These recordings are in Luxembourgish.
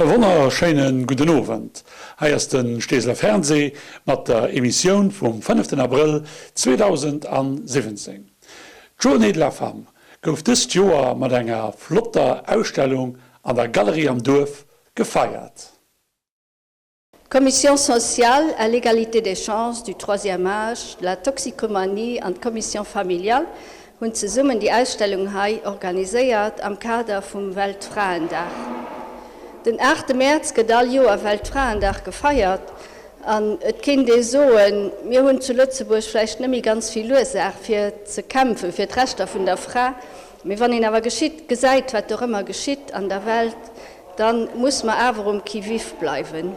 E wonnerschéine gudden Owend. Hei ass de Steeseler Fernseh mat der Emissioun vum fënneften Abrëll 2017. D'Journée de la Femme gouf dëst Joer mat enger flotter Ausstellung an der Galerie am Duerf gefeiert. D'Commission sociale à l'égalité des chances, du troisième âge, de la toxicomanie an d'Commission familiale hunn zesummen déi Ausstellung hei organiséiert am Kader vum Weltfraendag. Den aachte Mäerz gëtt all Joer Weltfraendag gefeiert an et kéint ee soen, mir hunn zu Lëtzebuerg vläicht net méi ganz vill Ursaach fir ze kämpfen fir d'Rechter vun der Fra, mee wann een awer geschitt gesäit wat dorëmmer geschitt an der Welt, Dann muss mer awer um Qui-vive bleiwen.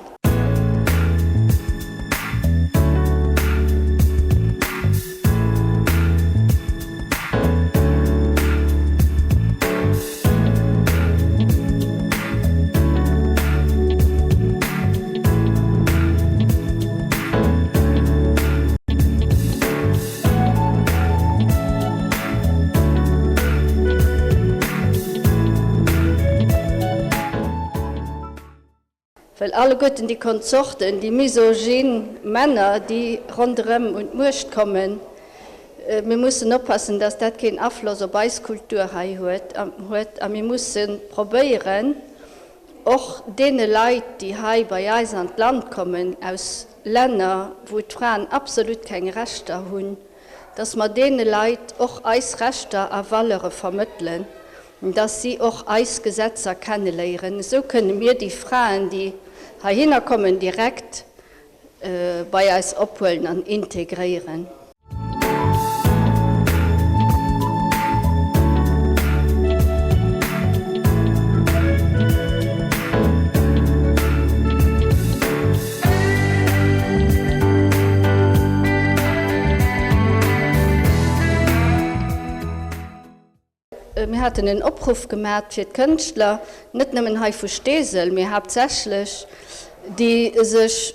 Well alleguerten déi Konsorten, déi misogyn Männer, déi ronderëm un d'Muecht kommen, mir mussen oppassen, dass dat keen Afloss op eis Kultur hei huet a mir musse probéieren, och deene Leit, déi hei bei eis an d'Land kommen aus Länner, wou d'Fraen absolut keng Rechter hunn, dass mer deene Leit och eis Rechter a Valeure vermëttelen, dass si och eis Gesetzer kenneléieren. Esou kënne mir déi Fraen, déi heihinner kommen, direkt bei eis ophuelen an integréieren. Mir haten en Opruff gemat fir d'Kënschtler, net nëmmen hei vu Steesel, mee haaptsächlech, déi sech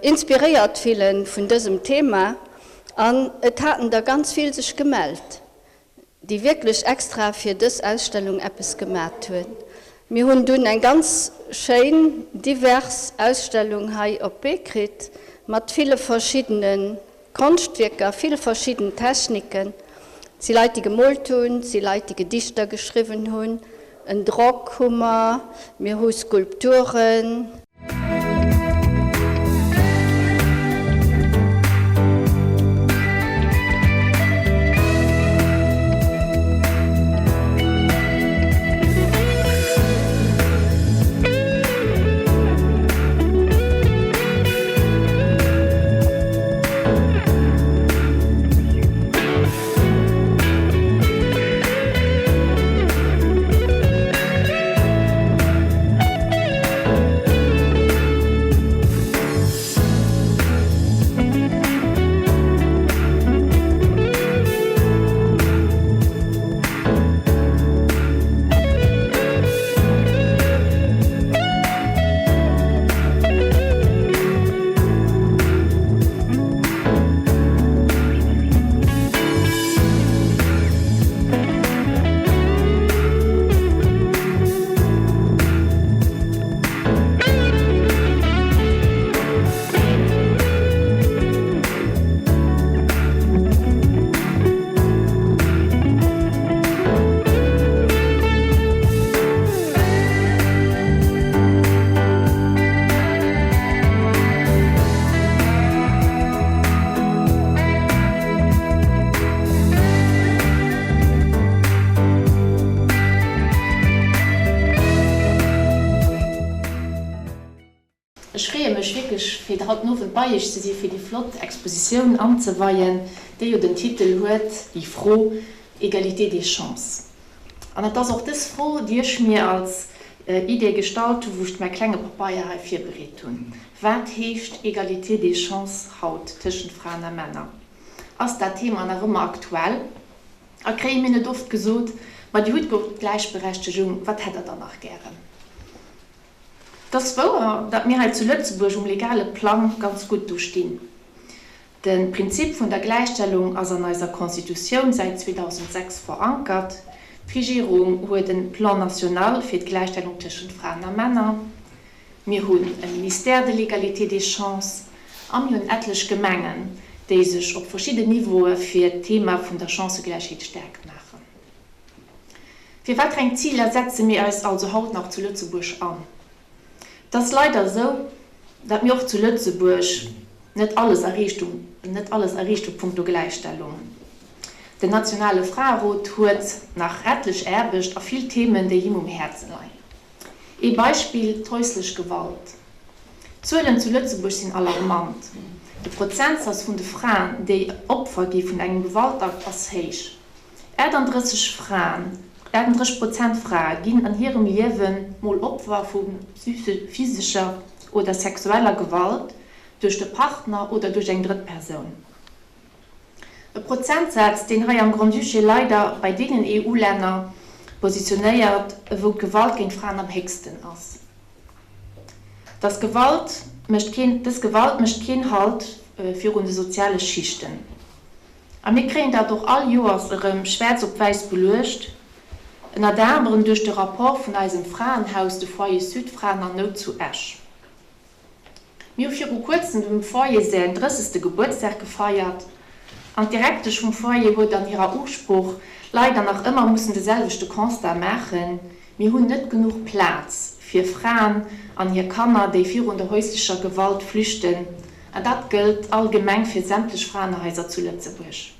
inspiréiert fille vun dësem Thema. An et haten der ganz vill sech gemellt. déi wierklech extra fir dës Ausstellung eppes gemat huet. Mir hunn dunn eng ganz schéin, divers Ausstellung hei op d'Bee kritt, mat ville verschiddene Konschtwierker, vill verschidden Techniken. Et si Leit, déi gemoolt hunn, et si Leit, déi Gedichter geschriwwen hunn, en Drock hu mer, mir hu Skulpturen. Ech freeë mech wierklech fir haut den Owend bei Iech ze si fir déi flott Expositioun anzeweien, déi jo den Titel huet, déi Fro, Égalité des chances. An et ass och dës Fro, déi ech mir als Idee gestallt hu wou ech mäi klenge Papeier hei virbereet hunn. Wat heescht Égalité des chances haut tëschent Fraen a Männer? Ass dat Thema nach ëmmer aktuell? A kréie mir net oft gesot, Ma Dir hutt jo d'Gläichberechtegung, wat hätt Der dann nach gären? Et ass wouer, datt mir hei zu Lëtzebuerg um legale Plang ganz gutt do stinn. De Prinzip vun der Gläichstellung ass an eiser Constitutioun säit 2006 verankert. D'Regierung huet e Plan national fir d'Gläichstellung tëschent Fraen a Männer. Mir hunn e Ministère de l'Égalité des chances a mir hunn etlech Gemengen, déi sech op verschidden Niveaue fir d'Thema vun der Chancëgläichheet staark maachen. Fir wat fir eng Ziler setze mir eis also haut nach zu Lëtzebuerg an? Et ass leider esou, datt mir och zu Lëtzebuerg net alles erreecht hunn, net alles erreecht hu punkto Gläichstellung. Den nationale Fraerot huet nach etlech Aarbecht a vill Themen, déi him um Häerze leien. Ee Beispill, d'häuslech Gewalt. D'Zuelen zu Lëtzebuerg sinn alarmant. De Prozentsaz vun de Fraen, déi Opfer gi vun engem Gewaltakt, ass héich. 38 Fraen, 38 Prozent Frae ginn an hirem Liewe mol Opfer vu physescher oder sexueller Gewalt duerch de Partner oder duerch eng drëtt Persoun. E Prozentsaz, deen hei am Grand-Duché leider bei deenen EU-Länner positionéiert, wou d'Gewalt géint Fraen am héchsten ass. Dass Gewalt mécht keen, dës Gewalt mécht keen Halt virun de soziale Schichten. A mir kréien dat och all Joers erëm schwäerz op wäiss beluecht, ënnert anerem duerch de Rapport vun eisem Fraenhaus, de Foyer Sud Fraen an Nout zu Esch. Mir hu viru kuerzem dem Foyer säin drëssegste Gebuertsdag gefeiert an d'Direktesch vum Foyer huet an hirer Usprooch leider nach ëmmer mussen de selwechte Constat maachen, Mir hunn net genuch Plaz fir Fraen an hir Kanner, déi virun der häuslecher Gewalt flüchten. An dat gëllt allgemeng fir sämtlech Fraenhaiser zu Lëtzebuerg.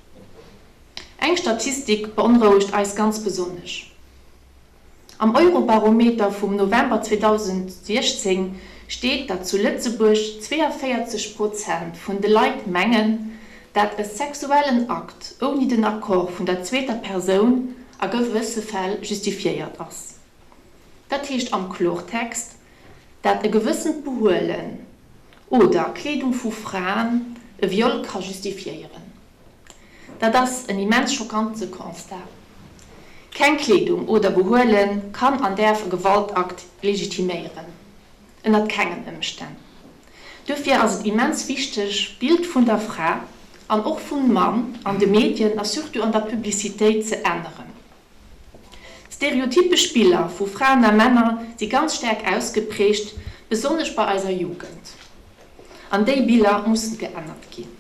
Eng Statistik beonrouegt eis ganz besonnesch. Am Eurobarometer vum November 2016 steet, datt zu Lëtzebuerg 42 Prozent vun de Leit mengen, dat e sexuellen Akt ouni den Accord vun der zweeter Persoun a gewësse Fäll justifiéiert ass. Dat heescht am Klortext, dat e gewëssent Behuelen oder Kleedung vu Fraen e Viol ka justifiéieren. Dat ass en immens schockante Constat. Keng Kleedung oder Behuele kann an däerf e Gewaltakt legitiméieren, ënnert kengen Ëmstänn. Duerfir ass et immens wichteg, d'Bild vun der Fra an och vum Mann an de Medien a surtout an der Publicitéit ze änneren. Stereotypesch Biller vu Fraen a Männer si ganz staark ausgeprägt, besonnesch bei eiser Jugend. An déi Biller mussen geännert ginn.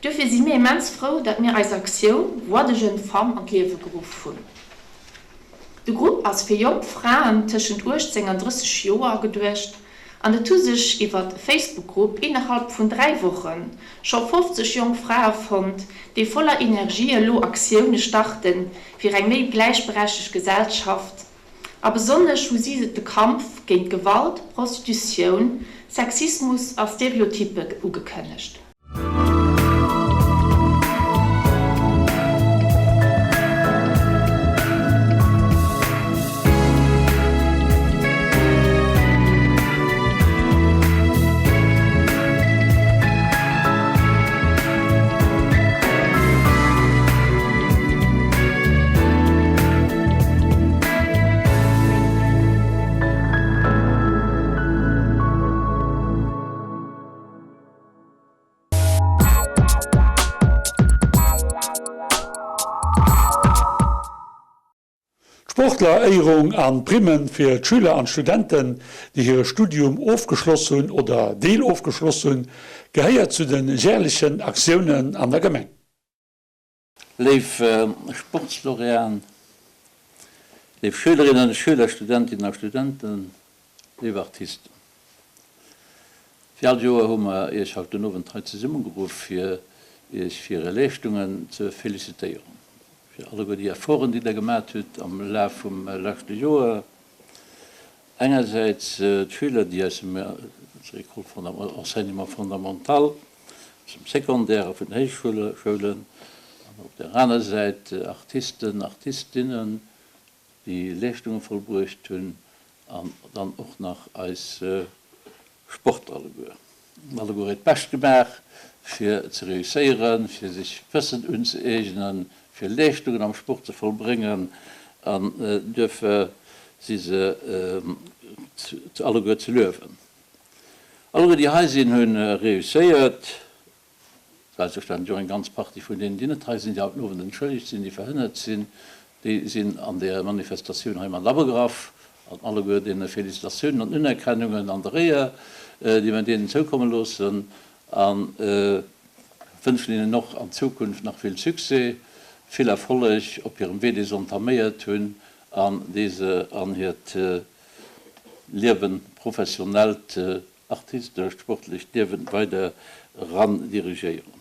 Duerfir si mir immens frou, dat mir eis Aktioun Voix de jeunes femmes an d'Liewe geruff hunn. De Grupp ass fir jonk Fraen tëschent 18 an 30 Joer geduecht an et hu sech iwwert e Facebook-Grupp innerhalb vun 3 Woche scho 50 jonk Frae fonnt, déi voller Energie elo Aktioune starte fir eng méi gläichberechtegt Gesellschaft. A besonnesch hu si de Kampf géint Gewalt, Prostitutioun, Sexismus a Stereotyppe ugekënnegt. D'Sportler-Éierung an d'Primmen fir d'Schüler an d'Studenten, déi hire Studium ofgeschloss hunn oder deelofgeschloss hunn, gehéiert zu de järlechen Aktiounen an der Gemeng. Léif Sportslauréaten, léif Schülerinnen a Schüler, Studentinnen a Studenten, léif Artisten. Wéi all Joer hu mer Iech haut den Owend hei zesummegeruff, fir Iech fir Är Leeschtungen ze felicitéieren, fir alleguer déi Efforten, déi Der gemat hutt am Laf vum leschte Joer. Engersäits d'Schüler, déi aus dem École Enseignement fondamental, aus dem Secondaire a vun den Héichschoulen, an op där aner Säit Artisten, Artistinnen, déi Leeschtunge vollbruecht hunn, an dann och nach eis Sportler alleguer. Hunn alleguer hiert Bescht gemaach, fir ze reusséieren, fir sech Wëssen unzëeegnen, fir Leeschtungen am Sport ze vollbréngen, an duerfir si se alleguer ze luewen. Alleguer déi hei sinn, hu reusséiert. Selbstverständlech och eng ganz Partie vun deenen, déi net hei sinn, déi haut den Owend entschëllegt sinn, déi verhënnert sinn, déi sinn an där Manifestatioun hei mat abegraff. An alleguer deene Félicitatiounen an Unerkennungen an der Éier, déi mer deenen zoukomme loossen, a wënschen hinnen och an Zukunft nach vill Succès, vill Erfolleg op hirem Wee, dee se entaméiert hunn an dee se an hiert Liewen, professionellt, artistescht, sportlecht Liewen weider eran dirigéieren.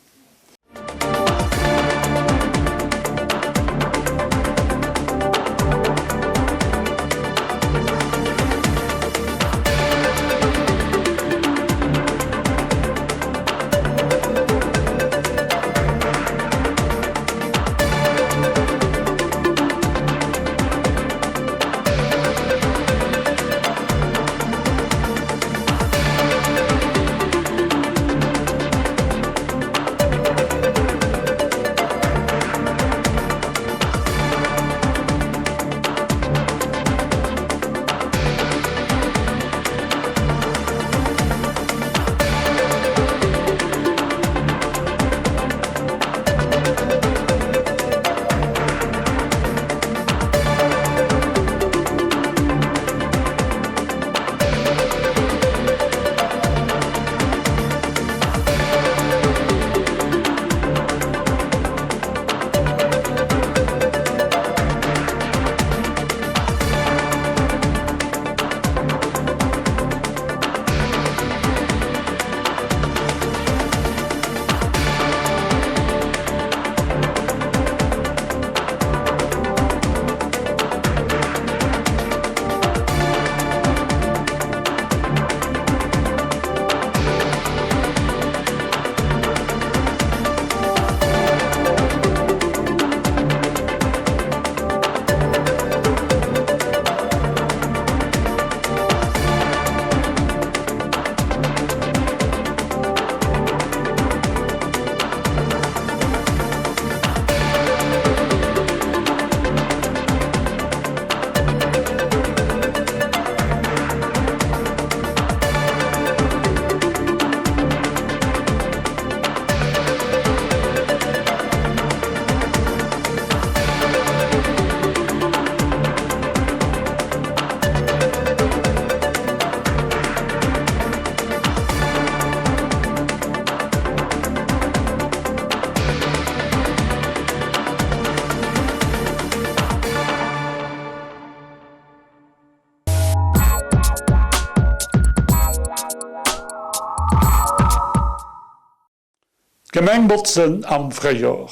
D'Gemeng botzen am Fréijor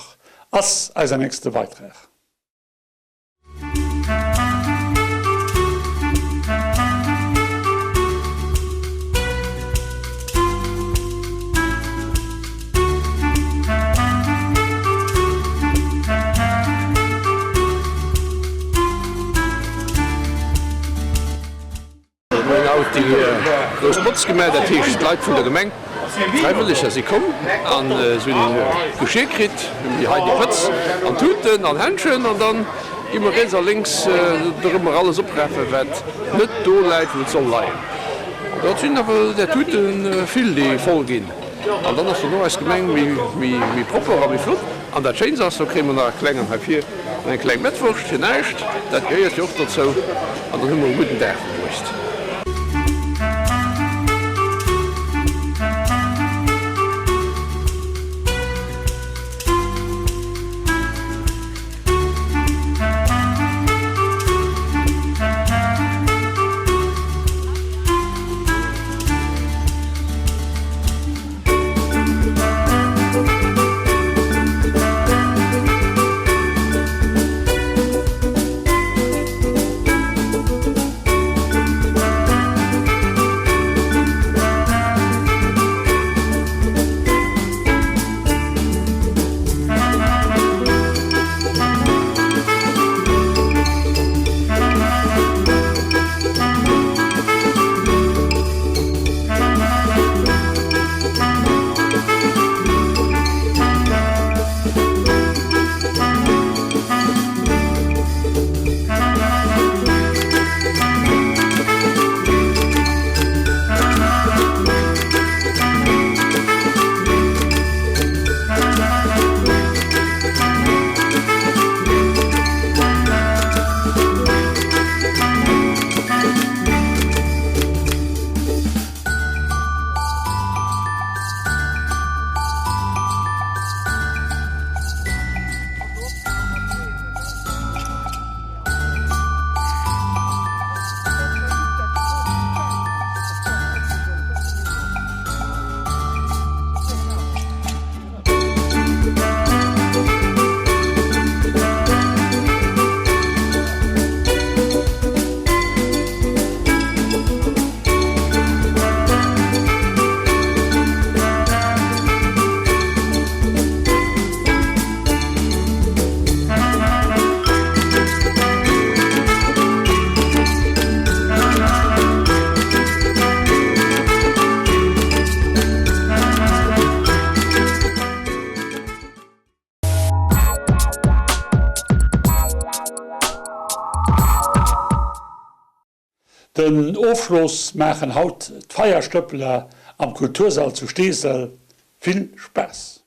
ass eisen nächste Beitrag. Mir hunn haut déi grouss Botz gemaach, dat heescht d'Leit vun der Gemeng, d'Fräiwëlleger si komm an se hunn Geschir kritt, hunn déi hei déi Pëtz an Tuten an Händschen an dann gi mer riets a lénks dorëmmer alles oprafen, wat net do läit, wou et soll leien. An dat sinn awer där Tute vill, déi voll ginn. An dann ass dono eis Gemeng méi propper a méi flott. An dat Schéinst ass, do kréie mer nach e klengen hei vir eng kleng Mettwurscht fir näischt, dat gehéiert jo och dozou. An dann hu mer e gudden Dag verbruecht. Den Ofschloss maachen haut d'Feierstëppeler am Kultursall zu Steesel. Vill Spaass!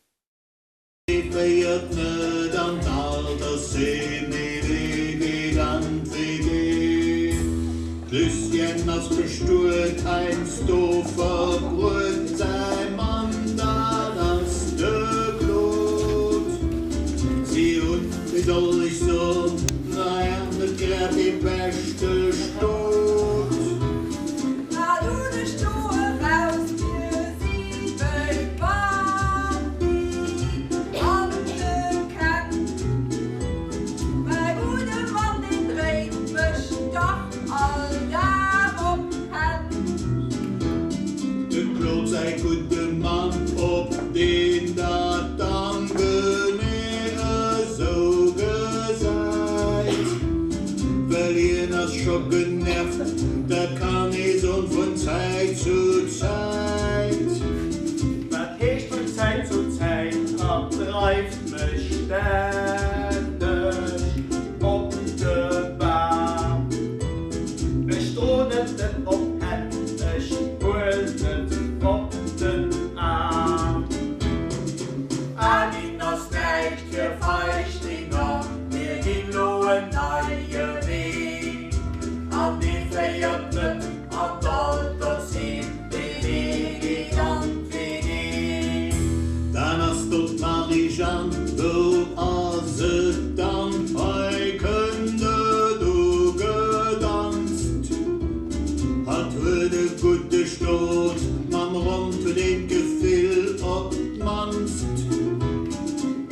Dee féiert net an d'Altersheem, dee Wee geet an d'WG. D'Lucienne ass bestuet, heiansdo verbruet säi Mann, dat ass de Claude. Si hunn, wéi soll ech soen, naja, net grad dee beschte Stot. Wat hunn ech do eraus fir si wéi d'Bambi an de Käpp. Mäi gudde Mann, deen dréit mech dach all Dag op d'Hänn. Dem Claude säi gudde Mann, ob deen dat dann genee esou gesäit, well hien ass scho genervt, dat kann ee soen, vun Zäit zu Zäit. Wat heescht vun Zäit zu Zäit? Hatt dreift mech stänneg op de Bam. Ech droen et net op d'Hänn, ech huelen et op den Aarm. Al ginn ass näischt fir Feichtlinger, mir ginn lo en neie Wee. An dee féiert net an d'Altersheem, dee Wee geet an d'WG. Dann ass do d'Marie-Jeanne, wou ass et dann? Hei kënnt et ugedanzt. Hatt huet e gudde Stot, mam Rond huet een d'Gefill op d'mannst.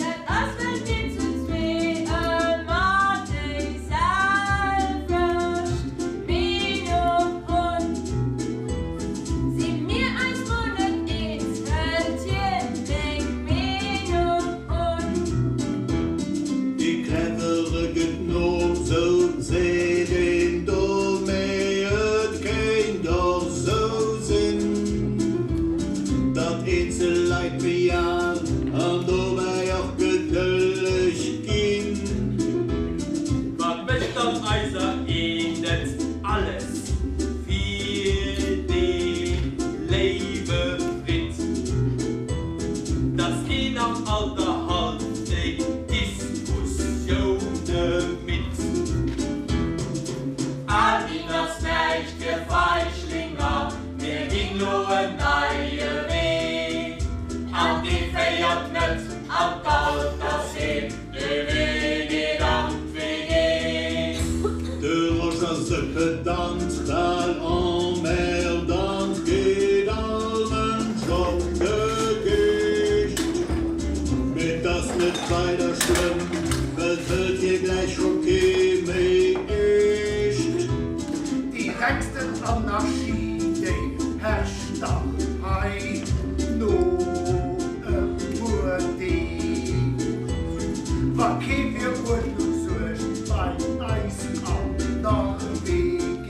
Dat ass well mir zu zwee ëmmer déi selwecht Meenung hunn. Si mir eis mol net eens, hëlt hien meng Meenung un. Dee Clevere gëtt no, sou seet een do, mee et kéint och sou sinn, datt eenzel Leit méi al an dobäi och gedëlleg ginn. Wat mécht dann eiser een net alles fir dee léiwe Fridd, dass een am Alter halt déi Diskussioune midd. Al ginn ass näischt fir Feichlinger, mir ginn lo en neie Wee, an dee féiert net an d'Altersheem, dee Wee geet an d'WG. De Rosch ass e Pedant, bal emmerdant, geet all Mënsch op de Geescht. Mee 't ass net weider schlëmm, well 't hëlt hie gläich scho kee méi eescht. Déi rengsten Anarchie, déi herrscht dach hei no e puer Deeg. Wa kee fir Uerdnung suergt bei eis an der WG.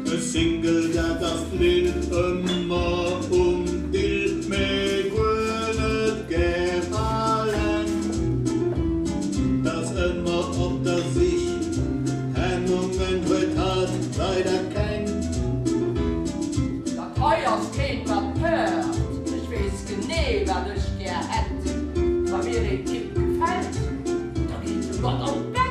E Single, dat ass d'Lill, ëmmer um Dill, mee guer net gär alleng. 't ass ëmmer op der Sich, Hemmungen huet hatt leider keng. Dat hei ass keent wat përt, ech weess genee wat ech gär hätt. Wa mir een Typ gefält, da geet e mat an d'Bett.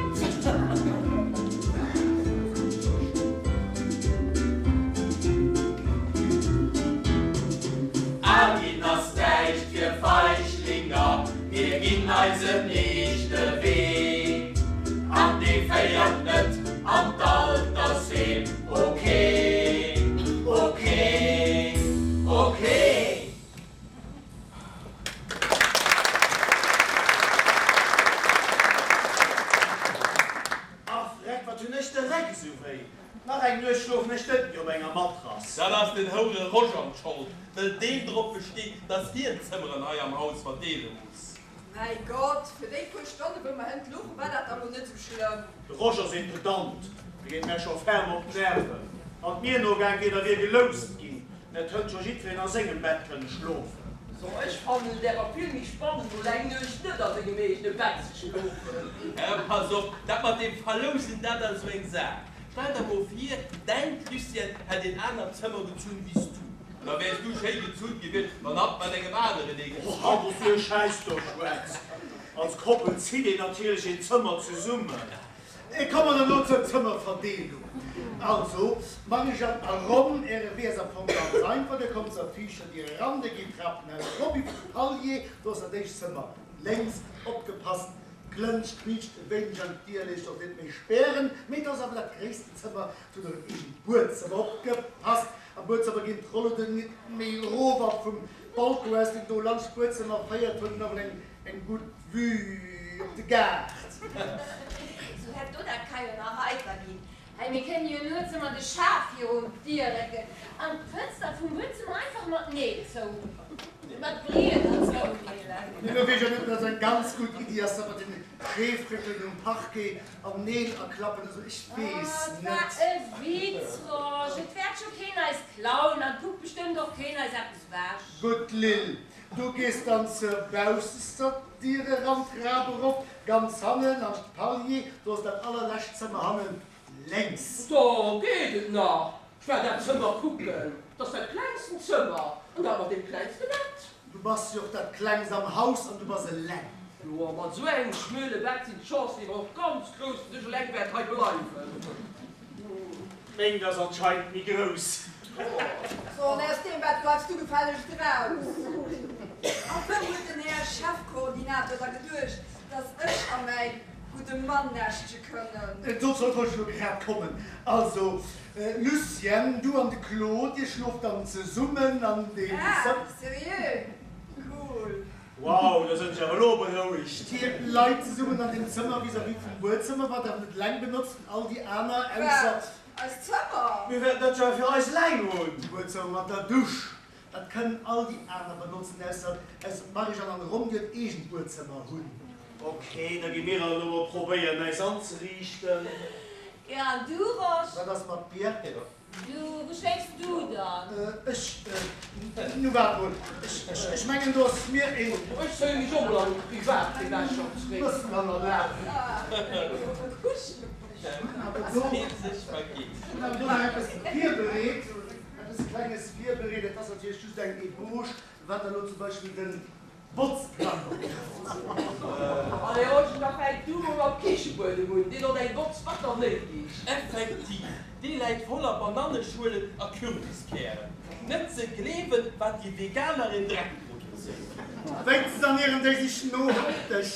Al ginn ass näischt fir Feichlinger, mir ginn eisen eegene Wee, an dee féiert net an d'Altersheem. Ok, ok, ok. Ach Reck, wat hunn ech de Reck esou wéi! Nach eng Nuecht schlofen ech net méi op enger Matrass. Dat ass den Houre Roger Schold, wëll deen drop besteet, dass hien d'Zëmmeren hei am Haus verdeele muss. Mäi Gott, fir déi puer Stonne wou mer hënt luchen, war dat da lo net sou schlëmm. De Roger ass een Pedant, dee geet mär scho ferm op d'Nerven. Wann et mir nogaang wier, da wier geloust ginn, mä et hënt scho jiddwereen a sengem Bett kënne schlofen. So, ech fannen et awer vill méi spannend, mol eng Nuecht net a sengem eegene Bett ze schlofen. Pass op, dat mat deem Verlousen, dat ass esou eng Saach. Stell der mol vir, däint Lucien hätt een anert Zëmmer gezunn wéi s du. Da wäers du schéi gezunn gewiescht, wann hatt mat engem aneren ee gezunn Och hatt ass jo e Schäiss do schwätzt. Als Koppel zitt een natierlech een Zëmmer zesummen. Komme mer dann elo zur Zëmmerverdeelung. Also, Marie-Jeanne a Ron, äre Wee ass am Fong ganz einfach, Dir kommt zur viischter Dier eran, Dir gitt d'Trapenhaus erop iwwer de Palier, do ass dat éischt Zëmmer lénks. Opgepasst, d'Klënsch quiitscht e wéineg an d'Dier léisst och net méi spären, mee et ass awer dat gréissten Zëmmer, et huet och en eegent Buedzëmmer. Opgepasst, am Buedzëmmer ginn d'Rolloden net méi erof a vum Balcon aus, deen do lanscht d'Buedzëmmer féiert, huet en awer eng gutt Vue op de Gaart. Sou hätt do dat ka jo nach heiter ginn. Hei, mir kënnen jo nuets ëmmer de Schaf virun d'Dier récken an d'Fënster vum Buedzëmmer einfach mat Neel zou, mat Brieder zouneelen. Mee lo weess ech och net, ob dat eng ganz gutt Iddi ass, dat mat den Schäfréckelen um Parquet an Neel aklappen, also ech weess Oh, et war net. e Witz, Rosch. Et wäert scho keen eis klauen an 't kuckt bestëmmt och keen eis eppes wech. Gutt, Lil, Du gees dann zur baussester Dier eran, d'Trap erop, ganz hannen an d'Palier, do ass dat allerlescht Zëmmer hannen lénks. Do geet et nach. Ech war dat Zëmmer kucken, 't ass dat klengsten Zëmmer an dat mat deem klengste Bett. Du bass jo och dat klengst am Haus an du bass eleng. Jo, a mat esou engem schmuele Bett sinn d'Chancen ewer och ganz grouss, datt ech eleng wäert hei bleiwen. Mengt ass anscheinend méi grouss. So, an aus deem Bett bleifs du gefällegst eraus. A wou huet den Här Chefkoordinator da geduecht, dass ech a mäi gudde Mann näschtege kënnen? Dozou wollt ech elo grad kommen. Also, Lucienne, du an de Claude, dir schlooft dann zesummen an deem Zëmmer. Ah, seriö? Cool. Wow, da sënn ech awer elo berouegt. Dir leit zesummen an dem Zëmmer vis-à-vis vum Buedzëmmer, wat awer net eleng benotzt an all déi aner ausser. Wat? Eist Zëmmer? Mir wäerten dat jo awer fir eis eleng hunn. D'Buedzëmmer mat der Dusch, dat kënnen all déi aner benotzen, ausser d'Marie-Jeanne an de Ron, déi et eegent Buedzëmmer hunn. Ok, da gi mir elo mol probéieren äis anzeriichten. Jo, an du, Rosch? Wat ass mat dir? Du, wou schléifs du dann? Ech, nu waart mol, ech mengen do ass mir een. Ech zéie mech och mol an d'Privatgewässer zréck. Bëssen an erlaben. Hunn awer do nach eppes virbereet, eppes Klenges virbereet. Et ass natierlech just eng Ébauche, wat da lo zum Beispill den. Botzplang betrëfft. Allez Roger, da fänk du mol mam Kichebuedem un, deen hott eng Botz batter néideg. Effektiv, dee läit voller Bananneschuelen a Kürbiskären. Net ze gleewen, wat déi Veganer een Dreck produzéieren. Wéinstens ernieren déi sech nohalteg.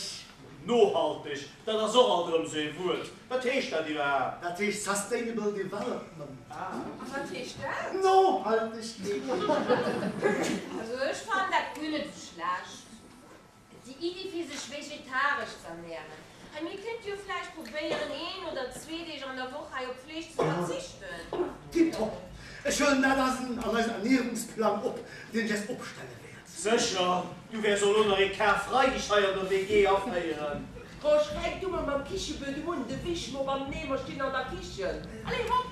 Nohalteg, dat ass och alt erëm esou ee Wuert. Wat heescht dat iwwerhaapt? Dat heescht Sustainable Development. A wat heescht dat? Nohaltegkeet. Also ech fannen dat guer net esou schlecht, déi Iddi fir sech vegetaresch z'ernähren. Hei mir kéinte jo vläicht probéieren een oder zwee Deeg an der Woch hei op Fleesch ze verzichten. Tiptop! Ech huelen dat an eisen Ernährungsplang op, deen ech eis opstelle wäert. Sécher, du wäers och elo nach ee Karfreideg hei an der WG aféieren. Rosch, fänk du mol mam Kichebuedem un, de Wisch mol beim Nee, mer stinn an der Kichen. Allez, hopp!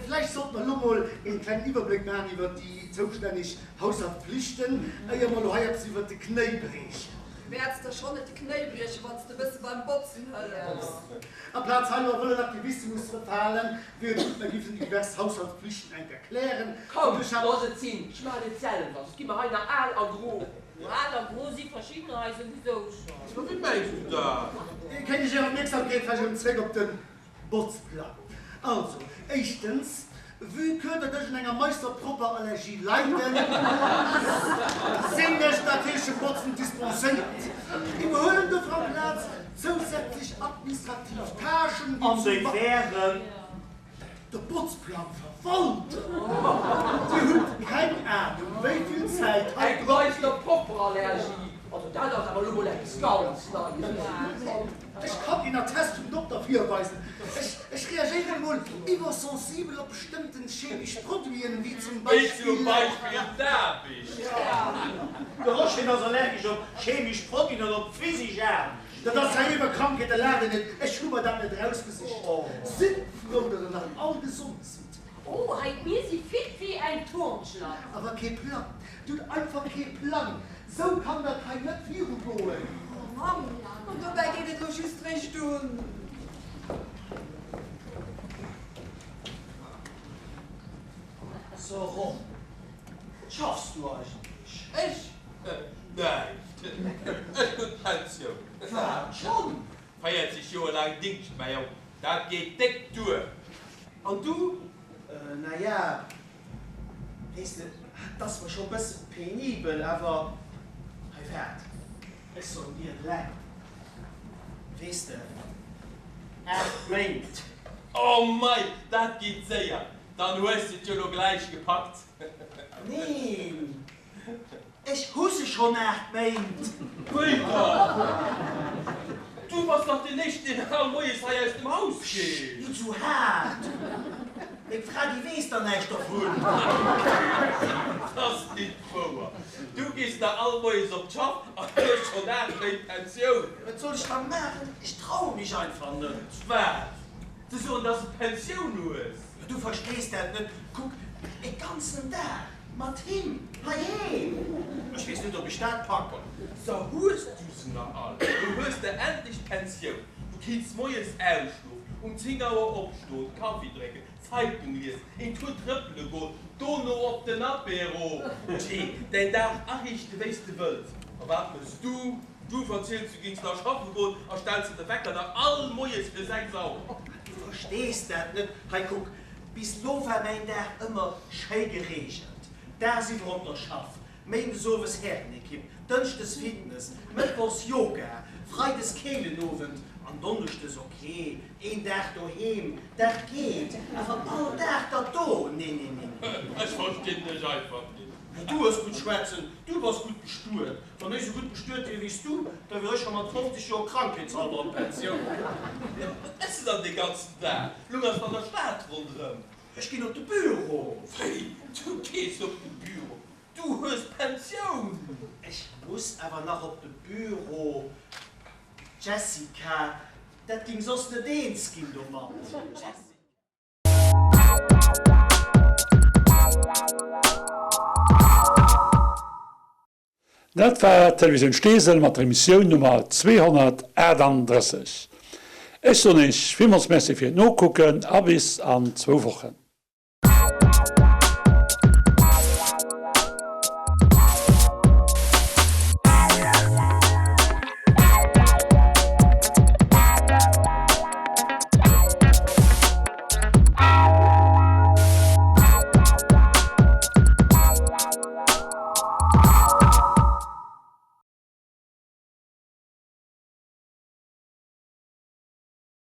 Vläicht sollt mer elo mol een klengen Iwwerbléck maachen iwwer déi zoustänneg Haushaltpflichten, éier mer elo hei eppes iwwer de Knéi briechen. Du wäerts der schonn net de Knéi briechen, wann s de e bësse beim Botzen hëllefs. Amplaz hei elo a wëllen Aktivismus ze verfalen, wier et gutt, mer giffen déi divers Haushaltspflichten enk erklären. Komm, looss et sinn, ech maachen et selwer, soss gi mer hei nach al a gro. Al a gro si verschiddener hei souwisou schonn. Wéi mengs du dat? Kéint ech Är Opmierksamkeet vläicht erëm zréck op de Botzplang? Also, éischtens, vue que datt ech un enger Meisterpropper-Allergie leiden, sinn ech natierlech vum Botzen dispenséiert. Iwwerhuelen dofir amplaz zousätzlech administrativ Tâchen, wéi An zum déi wären? De Botzplang verwalten! Dir hutt keng Ahnung, wéi vill Zäit hei Eng drop Meisterpropper-Allergie, also dat ass awer elo mol eppes ganz Neies. Ech kann een Attest vum Dokter virweisen. Ech, ech reagéieren emol iwwersensibel op bestëmmten chemesch Produiten, wéi zum Wéi zum Beispill. Beispill d'Aarbecht. De Roschin ass allergesch op chemesch Produiten an op physisch Aarbecht. Dat ass hei iwwer Krankheet, da laacht een net. Ech hu mer dat net erausgesicht. Sidd frou, datt der nach all gesond sidd. Oh, hei, mir si fit wéi eng Turnschlapp. Awer kee Plang, Dir hutt einfach kee Plang. Sou kann dat hei net virugoen. Oh Mann, an dobäi geet et lo just réischt un. So Ron, wat schaffs du eigentlech? Ech? Näischt. Ech hunn d'Pensioun. Wat, schonn? 40 Joer laang Dingscht, mäi Jong, dat geet déck duer. An du? Na ja, weess de, 't ass mer scho bësse penibel, awer hei waart, ech soen dir et eleng, weess de, 8 Méint. Oh mei, dat geet séier, dann hues de et jo lo gläich gepackt. Neen, Ech hu se schonn 8 Méint. Wéi dann? Du bass dach deen éischten, deen all moies hei aus dem Haus geet. Pscht, nit sou haart! Meng Fra, déi weess da näischt dervun. T'ass nit wouer! Du gees nach all moies op d'Schaff an hues schonn 8 Méint Pensioun. Wat soll ech da maachen? Ech traue mech einfach net. Wat? Ze soen, dass de Pensioun hues? Du verstees dat net. Kuck, e ganzen Dag mat him heiheem. Ech weess net, ob ech dat packen. Da hues du se nach all. Lo hues de endlech d'Pensioun. Du kinns moies ausschlofen, um 10 Auer opstoen, Kaffi drénken, Zeitung liesen, een Tour trëppele goen, dono op den Apéro. Tjee, däin Dag ariichte wéi s de wëlls. A wat mëss du? Du verziels, du géings nach schaffe goen a stells der de Wecker nach all moies fir 6 Auer. Du verstees dat net. Hei kuck, bis lo war mäin Dag ëmmer schéi gereegelt. Dagsiwwer op der Schaff, méindes owes Härenekipp, dënschdes Fitness, mëttwochs Yoga, freides Keelenowend an donneschdes, ok, een Dag doheem, dat geet, awer all Dag dat do, nee, nee, nee, nee. Ech verstinn dech einfach nit. Du hues gutt schwätzen, du bass gutt bestuet. Wann ech esou gutt bestuet wier wéi s du, da wier ech scho mat 50 Joer krankheetshalber an d'Pensioun. Jo, wat méchs de dann dee ganzen Dag? Lungers de an der Stad ronderëm? Ech ginn op de Büro. Wéi, du gees op de Büro? Du hues Pensioun! Ech muss awer nach op de Büro, Jessica. Dat ging soss net eens ginn domat. Jessica. Dat war d'Televisioun Steesel mat der Emissioun Nummer 238. Ech soen Iech villmools Merci fir d'Nokucken a bis an zwou Wochen.